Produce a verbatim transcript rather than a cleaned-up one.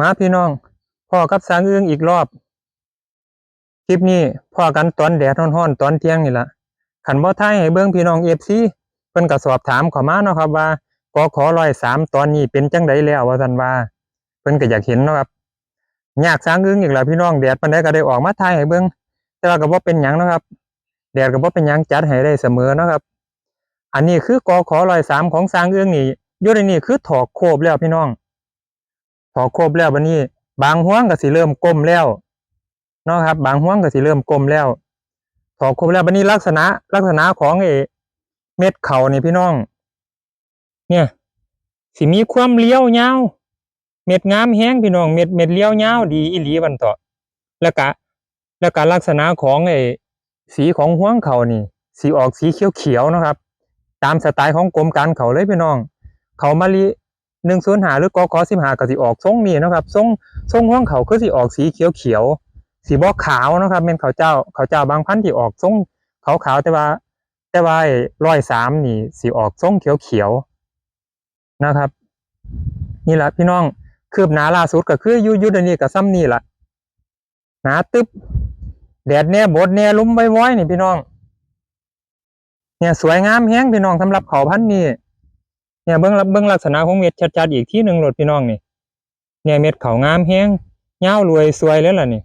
มาพี่น้อง พ้อกับสร้างอึ่งอีกรอบ คลิปนี้พ้อกันตอนแดดฮ้อนๆ ตอนเที่ยงนี่ล่ะ คันบ่ถ่ายให้เบิ่งพี่น้อง เอฟซี เพิ่นก็สอบถามเข้ามาเนาะครับว่า กข ร้อยสาม ตอนนี้เป็นจั่งใดแล้ว ว่าซั่นว่า เพิ่นก็อยากเห็นเนาะครับ ยากสร้างอึ่งอีกแล้วพี่น้อง แดดปานใดก็ได้ออกมาถ่ายให้เบิ่ง แต่ว่าก็บ่เป็นหยังเนาะครับ แดดก็บ่เป็นหยัง จัดให้ได้เสมอเนาะครับ อันนี้คือ กข ร้อยสาม ของสร้างอึ่งนี่ อยู่ในนี่คือถอกโคบแล้วพี่น้อง ถอกโคบแล้วบัดนี้ บางฮวงก็สิเริ่มก้มแล้วเนาะครับ บางฮวงก็สิเริ่มก้มแล้ว ถอกโคบแล้วบัดนี้ ลักษณะ ลักษณะของไอ้เม็ดเขานี่พี่น้อง เนี่ย สิมีความเรียวยาว เม็ดงามแฮงพี่น้อง เม็ด เม็ดเรียวยาวดีอีหลีบัดเถาะ แล้วกะ แล้วกะลักษณะของไอ้สีของฮวงเขานี่ สิออกสีเขียวๆ เนาะครับ ตามสไตล์ของกรมการเขาเลยพี่น้อง เขามะลิ หนึ่งศูนย์ห้า หรือ กข สิบห้า ก็สิออกทรงนี้เนาะครับ ทรง ทรงฮวงเขาคือสิออกสีเขียวๆ สิบ่ขาวเนาะครับ แม่นข้าวเจ้า ข้าวเจ้าบางพันธุ์ที่ออกทรงขาวๆ แต่ว่า แต่ว่าไอ้ ร้อยสาม นี่สิออกทรงเขียวๆ นะครับ นี่ล่ะพี่น้อง คืบหน้าล่าสุดก็คืออยู่ อยู่เดี๋ยวนี้ก็ส่ำนี่ล่ะ หนาตึบ แดดแน่บดแน่ลมวอยๆ นี่พี่น้อง เนี่ยสวยงามแฮงพี่น้อง สำหรับเขาพันธุ์นี้ เนี่ยเบิ่งละ เบิ่งลักษณะของเม็ดชัดๆ อีกทีหนึ่งโลดพี่น้องนี่ เนี่ยเม็ดเขางามแฮง ยาวรวยสวยเลยล่ะนี่